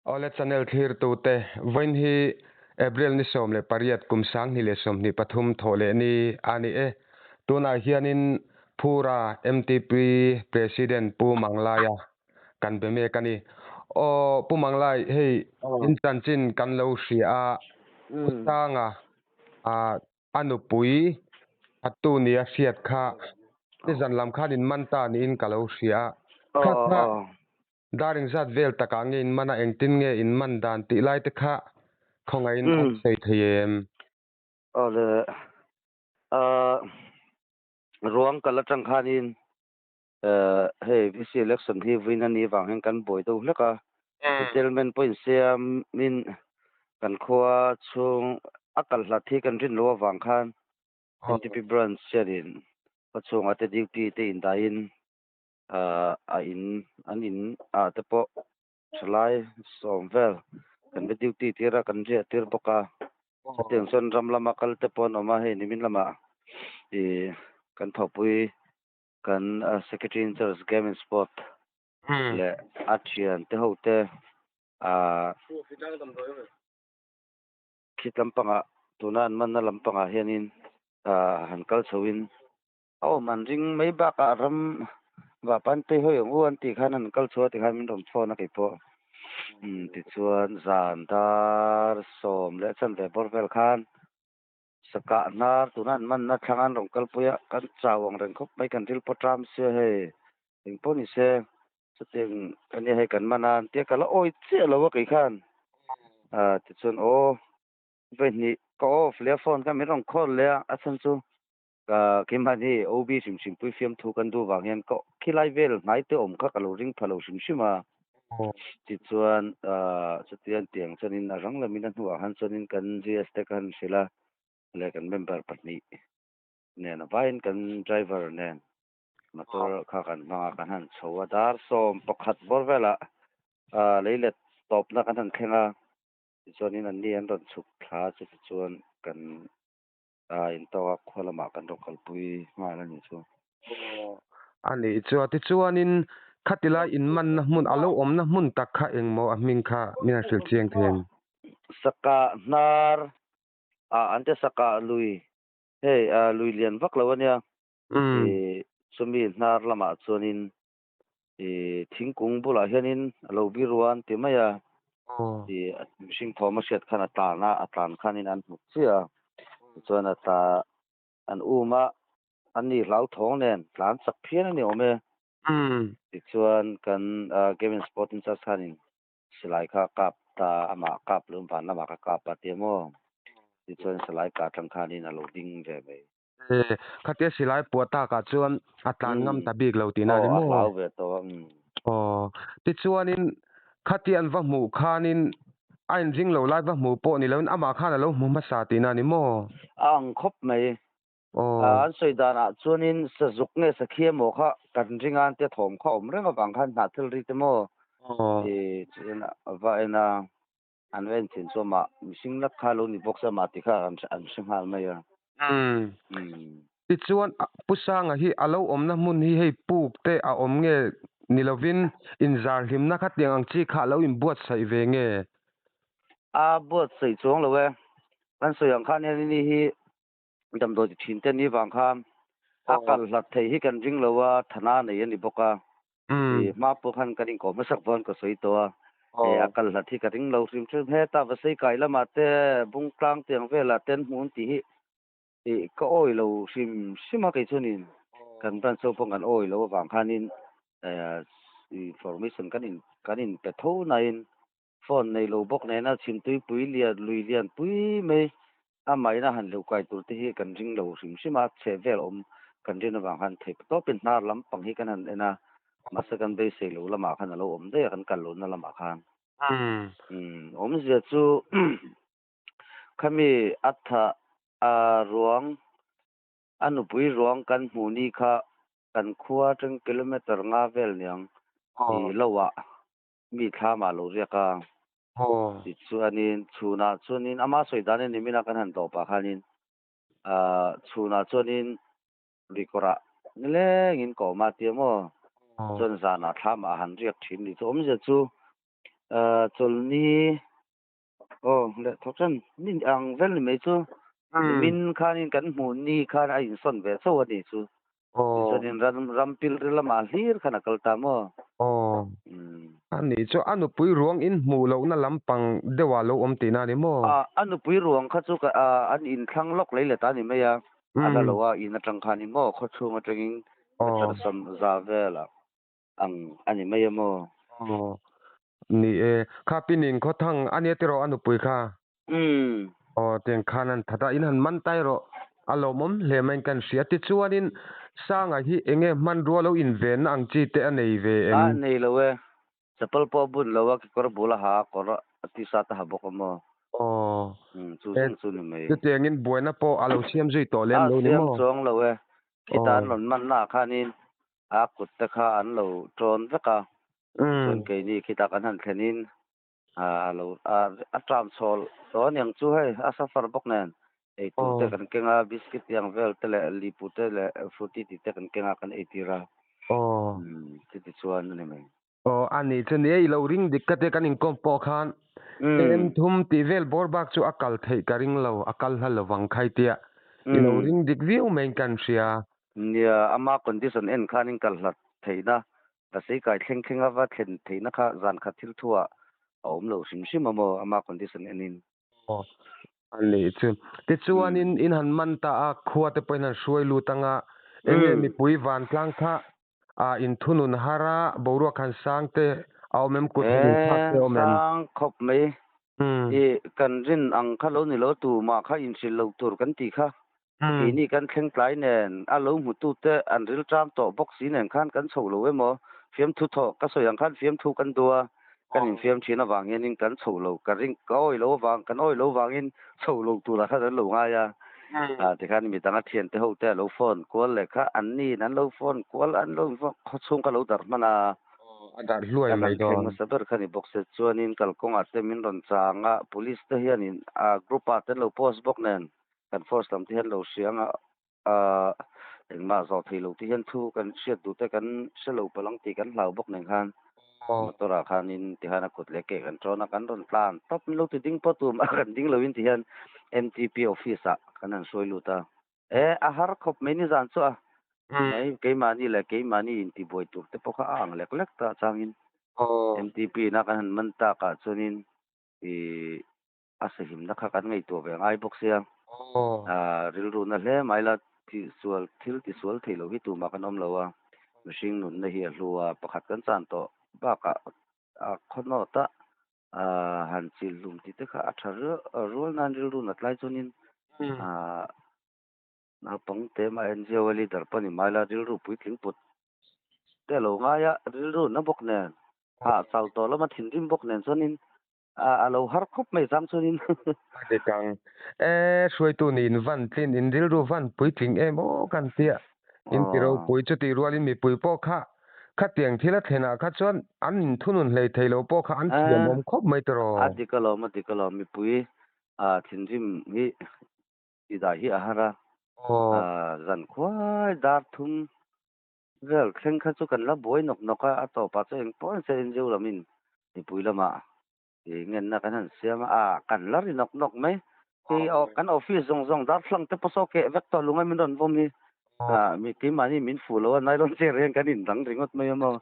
Awle channel thlirtute, vawiin hi April ni 18 kum 2023 thawh leh ni a ni e. Tunah hianin Phura MTP President Pu Manglaia kan be mek a ni. Aw Pu Manglai, hei in chanchin kan lo hria a, Pu Sanga a nupui thattu nia hriat kha nizan lam khan in man ta niin ka lo hria a. Kha kha Dar engzat vel takah nge in man a, engtin nge in man dan tih lai te kha khawngaihin an sawi thei em? Aw le, ruang kal atang khanin hei VC election hi vawiin a nih vang hian kan buai deuh hlek a, settlement pawh insiamin kan khua chhung a kal hlat hi kan rin loh avang khan MTP branch hianin khaw chhungah te duty te indaihin a in an in ah te pawh thalai sawm vel kan va duty tir a kan riah tir bawk a chutiang chuan ram lama kal te pawh an awm a hei nimin lamah ih kan thawhpui kan secretary in charge game and sport leh a thian te ho te ah khit lampangah tuna an manna lampangah hianin ah han kal chhoin. A awm an ring mai bakah ram vapan phei hawi ang u an tih khan an kal chhuah tikhan min rawn phone a keipawh. Umm tichuan zan dar sawm leh chan ve bawr vel khan sakah hnar tuna an manna thlang an rawn kalpui a, kan chau ang reng khawp mai kan ril pawh ṭam sia hei engpawh ni se chutiang ania hei kan man a an tia ka la awi chiah lo a kei khan. Ah tichuan aw vawihnih ka off leh a phone kha min rawn call leh a, a chhan chu Ka keimah hi OB hrim hrim pui fiamthu kan duh vang hian ka khilai vel hnai te awm kha ka lo ring pha lo hrim hrim a. Tichuan chutiang tiang chuanin a rang lamin a hnuah khan chuanin kan GS te ka han hrilh a leh kan member pahnih nen a vaiin kan driver nen motor kha kan hmang a kan han chho a dar 11 bawr velah leilet tawpna kan han thleng a tichuanin anni an rawn chhuk thla a chutichuan kan A intawk a, khua lamah kan rawn kalpui nghal a nih chu. Aw, a nih chu a. Tichuanin khatilai inmanna hmun, a lo awmna hmun tak kha engmaw a hming kha min han hrilh chiang thei em? Sakah hnar, ah an ti sakah lui, hei lui lian vak lo a nia. Ih, chumi hnar lamah chuanin ih thingkung bulah hianin a lo bir u a an ti mai a. Ih mihring thawm a hriat khan a tlan a, a tlan khanin an hmu chiah a. Tichuan a tla an um a, an ni hlauthawng nen tlan chak phian a ni awm e. Tichuan kan game and sport in charge khanin silai kha a kap ta, amah kap lum van lamah ka kap a ti a maw. Tichuan silai kah atang khanin a lo ding ve mai. E, khatia silai puah takah chuan a tlan ngam ta bik lo tihna a ni maw? Aw, a hlau ve tawh a, umm. Aw, tichuanin khatia an va hmuh khanin a inring lo lai va hmuh pawh ni loin amah khan a lo hmu hmasa tihna a ni maw? A ang khawp mai. Aw. An sawi danah chuanin sazuk nge sakhi emaw kha kan ring a, an tia thawm kha awm reng avang khan hnah thil ri te maw? Aw. Ti chuan a va en a. An va enchin chu amah mihring lak kha lo ni bawk se amah ti kha an hre nghal mai a. Umm. Tichuan Pu Sanga hi a lo awmna hmun hi hei puk te a awm nge ni lovin inzar hlimna kha tiang ang chi kha a lo inbuatsaih ve nge? A buatsaih chuang lo e. Kan sawi ang khan hian ini hi damdawi ti thin te ni vang khan a kal hlat theih hi kan ring lo a, thana nei a ni bawk a. I hma pawh khan kan inkawm hmasak vawn ka sawi tawh a, e a kal hlat hi ka ring lo hrim hrim. Heta va sei kai lamah te bung tlang tiang velah te an hmuh an tih hi i ka awi lo hrim hrim a kei chuanin kan branch ho pawh kan awi lo avang khanin information kan in kan in pe tho nain Phone nei lo bawk nena chhimtuipui lian lui lian pui mai a maina han leuh kai tur te hi kan ring lo hrim hrim a, chheh vel awm kan rin avang khan theih tawpin hnar lampang hi kan han en a, mahse kan beisei lo lamah khan a lo awm daih a, kan kal lohna lamah khan. Umm awmzia chu khami a tha a ruang a nupui ruang kan hmuh ni kha kan khua atang kilometer nga vel niang i lo ah Mi thlamah lo riak a. Tichuanin chhunah chuanin ama sawi danin nimina kan han dawh pah khanin chhunah chuanin luikawrah nilengin ka awm a tia maw? Chuan zanah thlamah a han riak thin ni chu awmzia chu Chawlhni aw leh thawk ṭan ni ang vel ni mai chu nimin khanin kan hmuh ni khan a insawn ve chauh a nih chu. Tichuanin ram ram pilri lamah hlir khan a kal ta maw? Aw a nih chu a nupui ruang in hmuh lohna lampang deuhah lo awm tihna a ni maw? A nupui ruang kha chu an inthlang lawk lei let a ni mai a, a la lo a in aṭang khan i maw khawchhung aṭangin meter sawm za velah ang a ni mai a maw? Aw, ni e. Kha Pinin Khawthang a nia tiraw a nupui kha? Umm. Aw, tiang khan an that a, in han man tai rawh. A lawmawm hle mai in kan hria. Tichuanin Sanga hi enge hmanrua lo invenna ang chi te a nei ve em? A nei lo e. Chapal pawh a bun lo a, kekawr bul a ha a, kawr a t-shirt a ha bawk a maw? Aw. Umm, chu zawng chu ni mai. Chutiangin buaina pawh a lo siam zui tawh lem lo ni maw? A siam chuang lo e. Khita an rawn manna ah khanin A kut te kha an lo ṭawn vek a, chuan keini khitah kan han thlenin a lo a ṭam chhawl tawh aniang chu hei a suffer bawk nen eitur te kan keng a, biscuit tiang vel te leh lipu te leh fruity tih te kan keng a kan eitir a, chuti chuan a ni mai. Aw a nih chu ni e, i lo ring dik ka tia kan inkawm pawh khan em thum tih vel bawr bak chu a kal theih ka ring lo, a kal hla lovang khai tia i lo ring dik viau mai in kan hria. Nia, ama condition en khan in kal hlat theihna, Vasei kai thleng thleng a va thlen theihna kha zan khat thil thu ah a awm lo hrim hrim a maw, ama condition en in. Aw, a nih chu. Tichuanin in han man ta a, khua te pawhin han hruai lut ang a, enge mipui vantlang kha a inthunun har a, boruak han sang te a awm em, kut han inthlak te a awm em? Sang khawp mai. I kan rin ang kha lo ni lo, tumah kha inhrilh lo tur kan tih kha. Keini kan thleng tlai nen, a lo hmutute an rilṭam tawh bawk si nen khan kan chho lo emaw, fiamthu thawh ka sawi ang khan fiamthu kan duh a, kan infiam ṭhin avang hianin kan chho lo, ka ring, ka awi lo avang, kan awi lo vangin chho lo turah khan an lo ngai a. Tikhan mi danga thiante ho te a lo phone kual leh kha, anniin an lo phone kual, an lo khawchhung kha lo darh hman a. A darh hluai Kan mai han thleng dawn. hmasa ber kha ni bawk se chuanin kalkawngah te min rawn chang a, police te hianin a group ah te an lo post bawk nen kan force lam te hian lo hria ang a, engmah zawh thei lo te hian thu kan hriat duh te kan hre lo palh ang tih kan hlau bawk nen khan motor ah khanin tihian a kut leh ke kan tawn a, kan rawn tlan tawp min lo ti ding pawh tum a kan ding loin tihian MTP office ah kan han hruai lut a, e a har khawp mai nizan chu a, mai keimahni leh keimahni intibuai tur te pawh kha a ang lek lek ta changin MTP na kan han man tak ah chuanin ih A sahimna kha kan ngaihtuah ve ngai bawk sia. Rilru na hle mai la, tihsual, thil tisual theih loh hi tumah kan awm lo a. Mihring nunna hi a hlu a, pakhat kan chan tawh bakah a khawnawt a, han chil hlum tih te kha a tha rual nan rilru nat lai chuanin naupang te mah NGO a leader pawh ni mai la, rilru puitling put te a lo ngai a, rilru na bawk nen, hah chau tawh lama thinrim bawk nen chuanin A lo har khawp mai zang chuanin. A dik ang. E, hruaitu nih in van tlin, in rilru van puitling em aw kan tia. In ti ropui chutih rualin mipui pawh kha khatiang thil a thlenah kha chuan an inthunun hlei thei lo pawh kha an thiamawm khawp mai tiraw. A dik alawm, a dik alawm. Mipui thinrim hi tidai hi a har a. Zan khuai dar thum Vel thleng kha chu kan la buai nawk nawk a, a tawpah chuan eng pawh an sawi NGO lamin mipui lamah ih ngenna kan han siam a, ah kan la ri nawk nawk mai. Hei aw kan office zawng zawng darthlang te pawh saw keh vek tawh lungai min rawn vawm hi. Ah mi keimahni min fuh lo a, nylon chair hian kan indang ringawt mai a maw.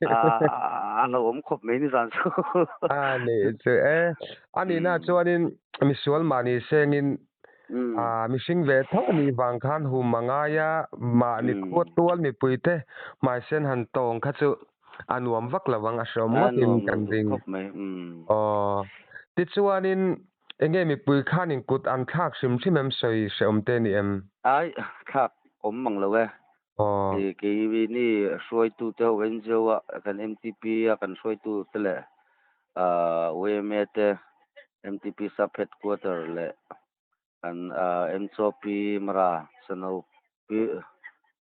Ah a hlauhawm khawp mai nizan chu. A nih chu e. A nihna chuanin misual mahni sengin A mihring ve tho a nih vang khan hum a ngai a, mahni khuat tual mipuite hmaisen han tawng kha chu a nuam vak lo ang, a hreawm ngawtin kan ring. Aw, tichuanin enge mipui khanin kut an thlak hrim hrim em sawi hreawm te ni em? Ai, thlak awm mang lo e. Kei ni hruaitute ho NGO a kan MTP a kan hruaitute leh YMA te MTP sub headquarter leh kan MCOP Mara Sano pi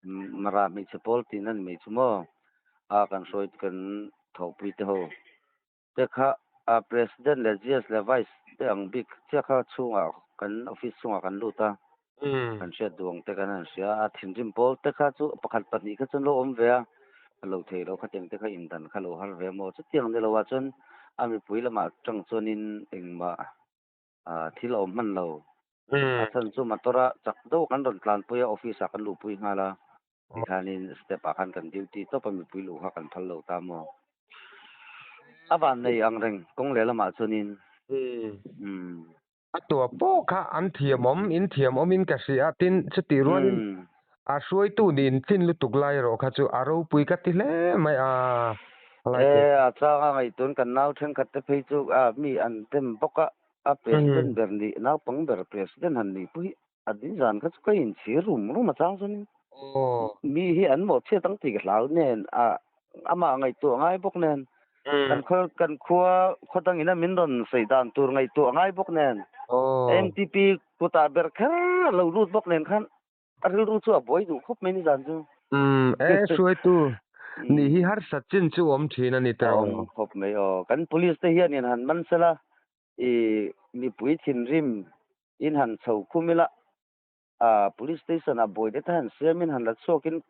Mara hmeichhe pawl tihna ni mai chu maw a kan hruai kan thawhpui te ho te kha a president leh GS leh vice te ang bik chiah kha chhungah kan office chhungah kan lut a kan hriat duh ang te kan han hria a thinrim pawl te kha chu pakhat pahnih kha chuan lo awm ve a ka lo thei lo khatiang te kha indan kha lo har ve maw chutiang ni lo ah chuan A mipui lamah tang chuanin engmah thil a awm hman lo. A chhan chu motor a chak deuh kan rawn tlanpui a, office ah kan luhpui nghal a, tikhanin step ah khan kan duty tawp a, mipui luh kha kan phal lo ta maw. A van nei ang reng kawng leh lamah chuanin. A tua pawh kha an thiamawm, in thiamawmin ka hria a, tin chutih rualin a hruaitu nih intlin lutuk lai erawh kha chu a ropui ka ti hle mai a, E, a changa ngaihtuan kan nau thenkhat te phei chu a mi an dem bawk a, a president ber nih naupang ber president han nih pawh hi a din zan kha chu ka inchhir rum rum a chang chuanin mi hi an mawhchhiat ang tih ka hlau nen a amah ngaihtuah ngai bawk nen kan khaw kan khua khaw dangin a min rawn sawi dan tur ngaihtuah ngai bawk nen MTP kutah ber kher a lo lut bawk nen khan A rilru chu a buai duh khawp mai nizan chu. Umm e hruaitu nih hi harsat chin chu awm thin a ni tawh. A awm khawp mai aw. Kan police te hian in han man sela i mipui thinrim in han chho khum ila a police station ah buai te te han siam in han la chhuak in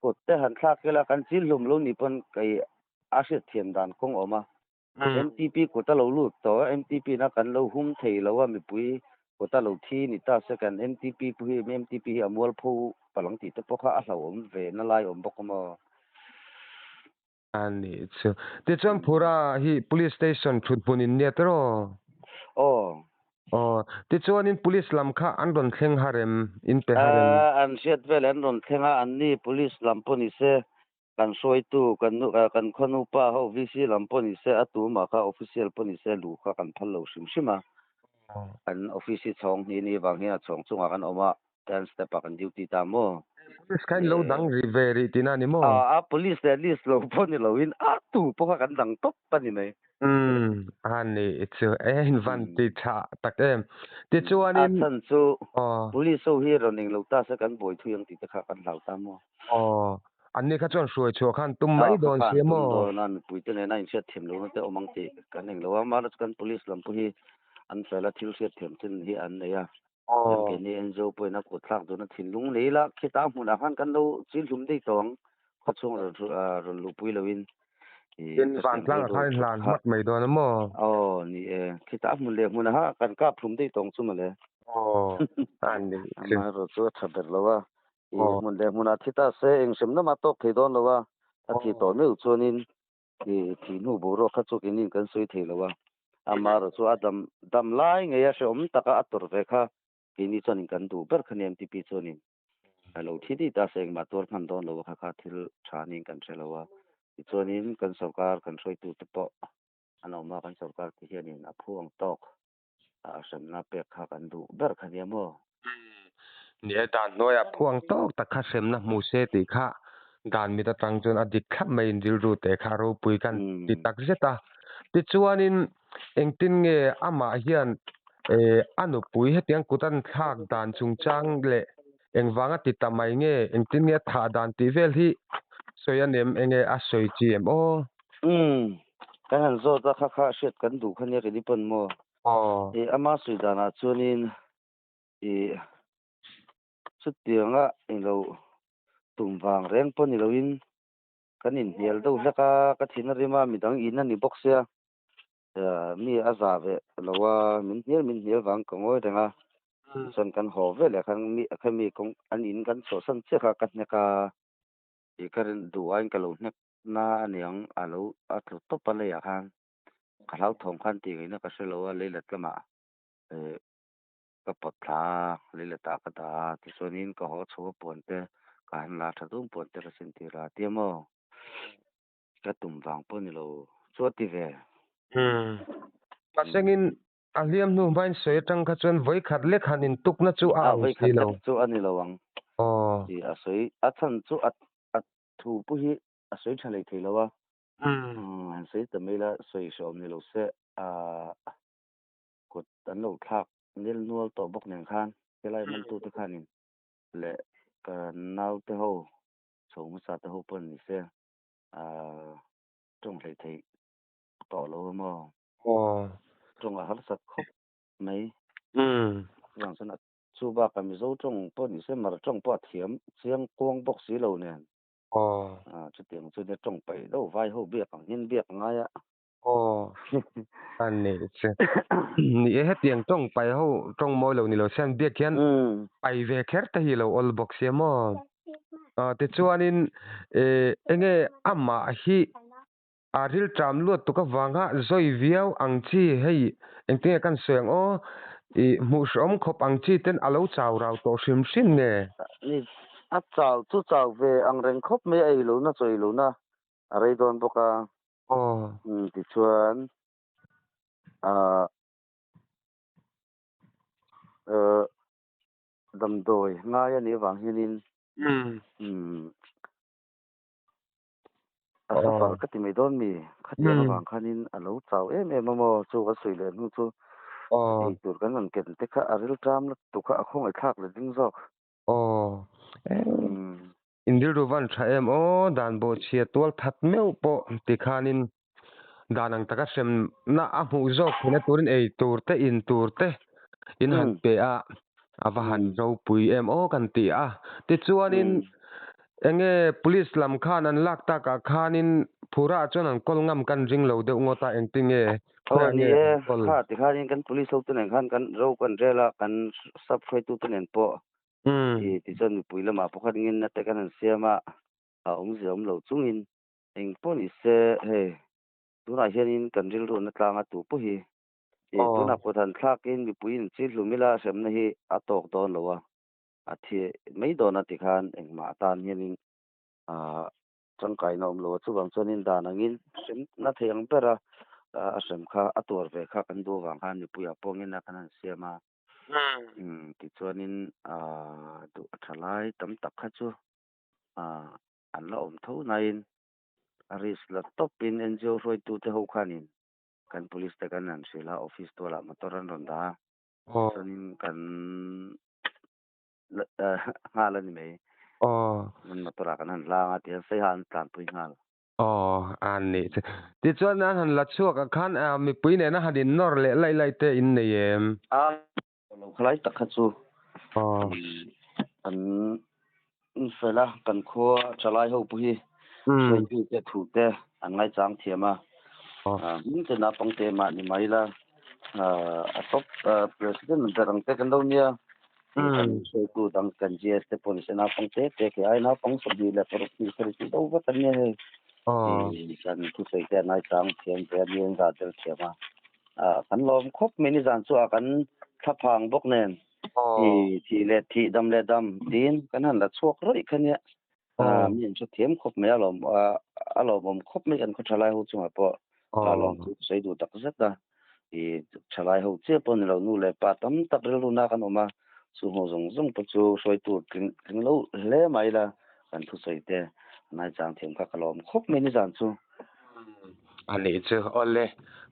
kut te han thlak ila kan chil hlum lo ni pawn kei a hriatthiam dan kawng awm a. MTP kut a lo lut tawh a, MTP na kan lo hum thei lo a, mipui kut a lo thi ni ta se kan MTP pawh hi MTP hi a mualpho palang tih te pawh kha a hlauhawm ve na lai awm bawk a maw. A nih chu. Tichuan Phura hi Police Station thut hmun in nia tiraw? Aw. Aw. Tichuanin Police lam kha an rawn thleng harem, in pe harem. An hriat vel an rawn thleng a, anni Police lam pawh ni se Kan hruaitu, kan nu, kan khaw nupa ho VC lam pawh ni se, a tumah kha official pawh ni se luh kha kan phal lo hrim hrim a. Kan office hi chhawng hnih ni vang hian a chhawng chungah kan awm a, ten step ah kan duty ta maw? Police kha in lo dang rih ve rih tihna a ni maw? A, police leh list lo pawh ni loin a tu pawh kha kan dang tawp a ni mai. Umm, a ni chu e, in van ti tha tak em. Tichuanin. A chhan chu police ho hi rawn eng lo ta se kan buai thui ang tih te kha kan hlau ta maw? Aw, anni kha chuan hruai chhuah khan tum mai dawn sia maw? Tum dawn a, mipui te nena inhriat thiam lohna te awm ang tih kan eng lo a, mahse kan police lam pawh hi an fel a, thil hriat thiam chin hi an nei a, kan keini NGO pawhin a kut thlak dun a thinlung nei ila khitah hmunah khan kan lo chil hlum daih tawh ang, khawchhung rawn luhpui loin Tin, vantlang ah khan in hlan hmat mai dawn a maw? Aw, ni e, khitah hmun leh hmunah ha kan kap hlum daih tawh ang chu mawle. Aw, a ni chu. Amaherawhchu a tha ber lo a, I hmun leh hmunah thi ta se eng hrem lamah tawk thei dawn lo a, a thi tawh meuh chuanin i thih hnu boruak kha chu keinin kan sawi thei lo a. Amaherawh chu a dam dam lai ngei a hrehawm taka a tawrh ve kha keini chuanin kan duh ber kha ni MTP chuanin a lo thi dih ta se engmah tuar hman dawn lo a kha kha thil tha niin kan hre lo a. Tichuanin kan sorkar kan hruaitute pawh an awm a, kan sorkar te hianin a phu ang tawk a hremna pek kha kan duh ber kha nia maw? Ni e, dan hnuaiah phuang tawk tak kha hremna hmu se tih kha dan mit atang chuan a dik thlap mai in rilru teh kha ropui kan ti tak zet a. Tichuanin engtin nge amah hian a nupui hetiang kut an thlak dan chungchang leh engvanga ti ta mai nge engtin nge a thah dan tih vel hi sawi a nem enge a sawi chi em aw? Umm, kan han zawt a kha kha hriat kan duh kha nia kei ni pawn maw? Aw. I ama sawi danah chuanin i chutianga ilo tum vang reng pawh ni loin kan inhnial deuh hlek a, ka thin a rim a, midang in a ni bawk sia. Mi a za ve lo a, min hnial min hnial vang ka ngawi reng a, chuan kan haw ve leh khan mi khami kawng an in kan chhuahsan chiah kha ka hnek a, i ka rin duh aiin ka lo hnek na a niang a lo a tlu tawp a leiah khan ka hlauthawm khan tih ngaihna ka hre lo a, leilet lamah ka pawt thla a, leilet ah ka dah a, tichuanin ka haw chho a puan te ka han la tha dum puan te ka sin tir a, tia maw? Ka tum vang pawh ni lo chu a ti ve. Umm. Mahsengin a hliam hnu hmain sawi atang kha chuan vawi khat lek han intukna chu a ang si lo. Vawi khat lek chu a ni lo ang. Aw. Tih a sawi. A chhan chu a thu pawh hi a sawi tha lei thei lo a. Umm. Han sawi ta mai la, sawi hrehawm ni lo se a kut an lo thlak nel nual tawh bawk nen khan helai hmantute khanin leh ka naute ho chho hmasa te ho pawh ni se tawng hleih theih tawh lo a maw? Aw. Tawng a harsat khawp mai. Umm. Chuvang chuan chu bakah Mizo tawng pawh ni se Mara tawng pawh a thiam chiang kuang bawk si lo nen. Aw. Chutiang chu nia tawng paih deuh vai ho biak ang hian biak a ngai a. Aw a nih chu. Ni e hetiang tawng pai ho tawng mawi lo ni lo se an biak hian pai ve kher te hi lo awl bawk sia maw. Tichuanin enge amah hi a rilṭam luat tuk avanga zawi viau ang chi hei engtinge kan sawi ang aw ih hmuh hrehawm khawp ang chi ten a lo chau rau tawh hrim hrim nge. Ni a chau chu chau ve ang reng khawp mai a ei lohna chaw ei lohna a rei dawn bawk a. Aw. Tichuan ah damdawi ngai a nih avang hianin a suffer ka ti mai dawn mi? Khatiang avang khanin a lo chau em em a maw? Chu kan sawi leh hnu chu ei tur kan rawn ken te kha a rilṭam lutuk kha a khawngaih thlak leh ding zawk. Aw. In rilru van tha em aw, dan bawhchhia tual that meuh pawh tikhanin dan ang taka hremna a hmuh zawk theihna turin ei tur te in tur te in han pe a, a va han ropui em aw kan ti a. Tichuanin enge police lam khan an lak takah khanin phurah chuan an kawl ngam kan ring lo deuh ngawt a, engtinge Aw khawiah ni nge e, an kawl? Kha tikhanin kan police ho te nen khan kan ro kan rel a, kan sub hruaitu te nen pawh tichuan mipui lamah pawh khan ngenna te kan han siam a, a awmzia awm lo chungin Eng pawh ni se hei tunah hianin kan rilruhna tlanga tu pawh hi ih tunah kut han thlakin mipui in chil hlum ila hremna hi a tawk dawn lo a, a thi mai dawn a tikhan engmah atan hianin ah tangkaina awm lo a, chuvang chuanin dan angin hremna thei ang bera a hrem kha a tuar ve kha kan duh avang khan mipuiah pawh ngena kan han siam a, tichuanin ah duh a tha lai tam tak kha chu ah. An la awm tho nain a risk la tawpin NGO hruaitute ho khanin kan police te kan han hrilh a, office tualah motor an rawn dah a, chuanin kan nghal a ni mai. An motor ah kan han hlang a tihian Saiha an tlanpui nghal. Aw, a nih chu. Tichuan an han la chhuak ah khan mipui nena han innawr leh laih laih te in nei em? A. Lo khalai tak kha chu kan fel a, kan khua thalai ho pawh hi hruaitu te thu te an ngaichang thiam a, hming te naupang te mah ni mai la, a top president ber ang te kan lo nia, kan hruaitu dang kan GS te pawh ni se naupang te te khi ai naupang 26 sarih tih deuh vek an nia hei, kan thusawi te an ngaichang thiam ve a, mi an zah tel thiam a. Kan lawm khawp mai nizan chu a kan thlaphang bawk nen i thih leh thih dam leh dam tiin kan han la chhuak rawih kha nia mi an hrethiam khawp mai a lawm a lawmawm khawp mai kan khaw thalai ho chungah pawh a lawm chu sawi duh tak zet a i thalai ho chiah pawh ni lo nu leh pa tam tak rilru na kan awm a chu ho zawng zawng pawh chu hruai tur tling tling lo hle mai la kan thusawi te a naichang thiam kha ka lawm khawp mai nizan chu. A nih chu awle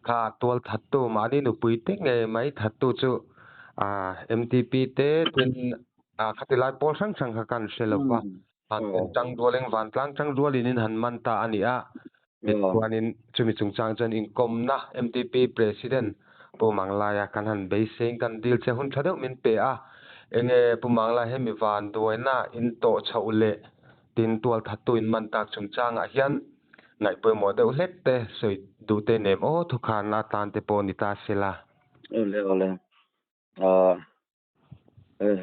kha tual thattu mahni nupui te ngei mai thattu chu MTP te tin khati lai pawl hrang hrang kha kan hre lo va han tang rualin vantlang tang rualin in han man ta a ni a tichuanin chumi chungchang chuan inkawmna MTP president Pu Manglaia kan han beiseiin kan dil che hun tha deuh min pe a enge Pu Manglai hemi vanduaina in tawh chhoh leh Tin, tualthattu in man tak chungchangah hian ngaih pawimawh deuh hlek te sawi duh te nem aw thukhan atan te pawh ni ta se la. Awle awle. Ahh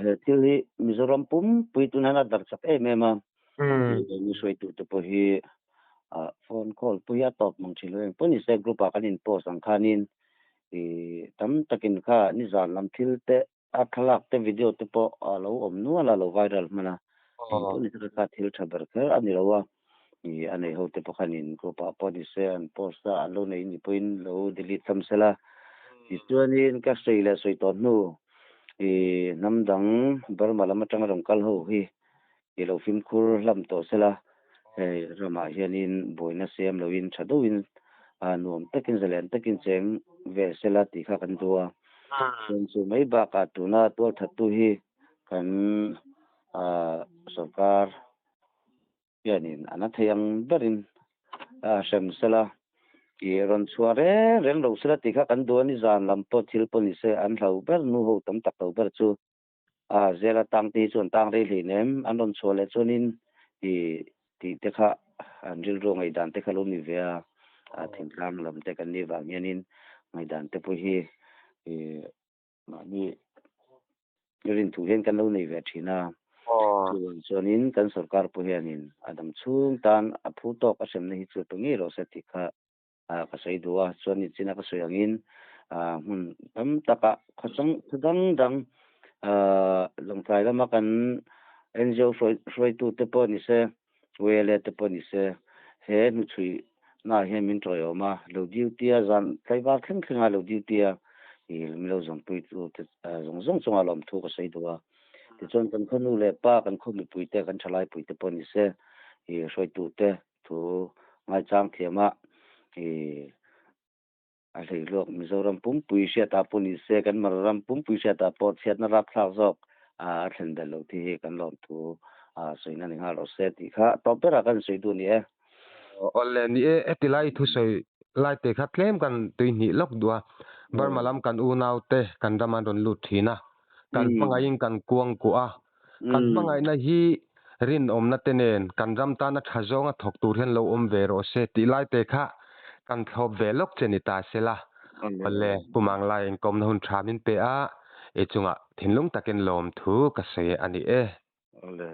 he thil hi Mizoram pumpui tun hian a darh chak em em a. Ni hruaitu te pawh hi phone call pawh hi a tawp mang thin lo em. Pawh ni se group ah kan in post ang khanin ih tam takin kha nizan lam thil te A thlalak te video te pawh a lo awm nual a, lo viral hman a. Eng pawh ni se kha thil tha ber kher a ni lo a. Ih a nei ho te pawh khanin group ah pawh ni se an post a, an lo nei ni pawhin lo delete tham se la. Tichuanin ka sawi leh sawi tawh hnu ih hnam dang Burma lam atanga rawn kal ho hi ih lo fimkhur hlam tawh se la. Hei ramah hianin buaina siam loin tha deuhin nuam takin zalen takin cheng ve se la tih kha kan duh a. Chuan chu mai bakah tuna tualthattu hi kan sorkar hianin a na thei ang berin hrem se la, ih rawn chhuah reng reng lo se la tih kha kan duh a ni. Zan lam pawh thil pawh ni se an hlau ber nu ho tam tak lo ber chu A zela tang te hi chuan tang rei hlei nem, an rawn chhuah leh chuanin i tih te kha an rilru ngaihdan te kha lo ni ve a. Thingtlang lam te kan nih vang hianin ngaihdan te pawh hi mahni rin thu hian kan lo nei ve thin a. Chuvang chuanin kan sorkar pawh hianin a dam chhung tan a phu tawk a hremna hi chu pe ngei rawh se tih kha ka sawi duh a. Chuan nichina ka sawi angin hmun tam takah khawchang khaw dang dang Lawngtlai lama kan NGO hruaitute pawh ni se, Wele te pawh ni se, he hnuchhui naah hian min tawiawm a, lo duty a, zan tlaivar thleng thleng a lo duty a, ih min lo zawngpui tu te zawng zawng chungah lawmthu ka sawi duh a. Tichuan kan khaw nu leh pa, kan khaw mipui te, kan thalai pui te pawh ni se, ih hruaitu te thu ngaichang thiam a, ih a hleihluak Mizoram pumpui hriatah pawh ni se, kan Mararam pumpui hriatah pawh chhiatna rapthlak zawk a thlen belh loh thi hi kan lawmthu sawina ni nghal rawh se tih kha tawp berah kan sawi duh a ni e. Awle ni e, heti lai thusawi lai te kha tlem kan tui hnih lawk duh a, Burma lam kan unau te kan ram an rawn lut thin a, kan hmangaihin kan kuang kuah a, kan hmangaihna hi rinawmna te nen kan ram tana tha zawnga thawk tur hian lo awm ve rawh se tih lai te kha kan thlawp ve lawk che ni ta sela. Awle, Pu Manglai inkawmna hun tha min pe a, i chungah thinlung takin lawmthu ka sawi a ni e. Awle.